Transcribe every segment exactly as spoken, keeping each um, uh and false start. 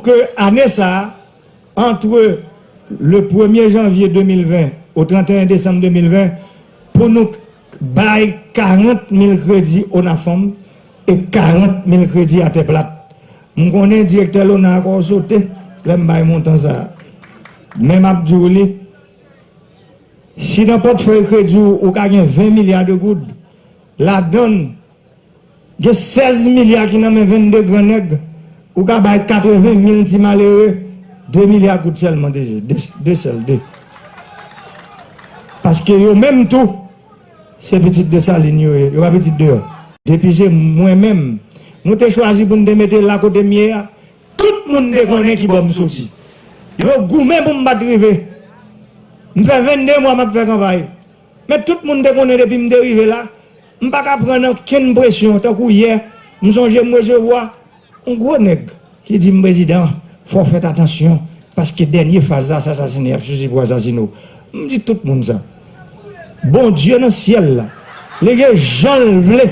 ke ane sa a, antre le premye janvye de mil ven o trannteyen desanm de mil ven, pou nou bay karant mil kredi ONAFANM e karant mil kredi Atè Plat. M konnen direktè lona a kò w sote lè m bay montan sa a. Men m ap di w li, si nan pòtfèy kredi w, ou ka gen ven milya de goud, ladan l, gen sèz milya ki nan men vennde gran nèg, ou ka bay katreven mil ti malere, de milya goud sèlman, de, de, de sèl, de. Paske yo menm tou, se pitit Desalin yo ye, yo pa pitit deyò. Depi se mwen menm, nou te chwazi pou n te mete l la kote m ye a, tout moun te konnen ki bò m soti. Yo goumen pou m pa t rive. M fè vennde mwa m ap fè kanpay. Men tout moun te konnen depi m te rive la, m pa ka pran okenn presyon. Tankou yè, m sonje m resevwa yon gwo nèg ki di m, "Prezidan, fò w fè atansyon, paske dènye faz la, se asasine y ap chèche pou asasine w." M di tout moun sa. Bondye nan syèl la, li gen jan l vle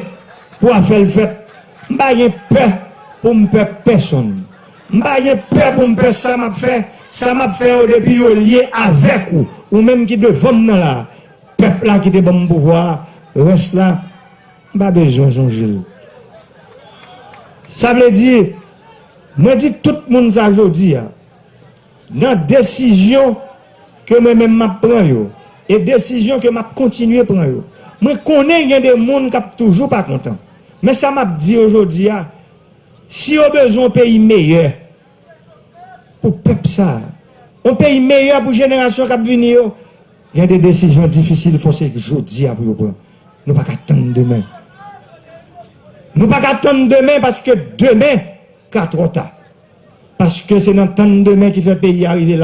pou afè l fèt. M pa gen pè pou m pè pèsonn. M pa gen pè pou m pè sa m ap fè. Sa m ap fè yo, depi yo lye avèk ou, ou menm ki devan m nan la, pèp la ki te ban m pouvwa a, rès la, m pa bezwen sonje l. Sa vle di, mwen di tout moun sa jodi a, nan desizyon ke mwen menm m ap pran yo, e desizyon ke m ap kontinye pran yo, mwen konnen gen de moun k ap toujou pa kontan. Men sa m ap di yo jodi a, si yo bezwen yon peyi meyè, pou pèp sa a, yon peyi meyè pou jenerasyon k ap vini yo, gen de desizyon difisil fò se jodi a pou yo pran. Nou pa ka tann demen. Nou pa ka tann demen, paske demen ka twò ta. Paske se nan tann demen ki fè peyi a rive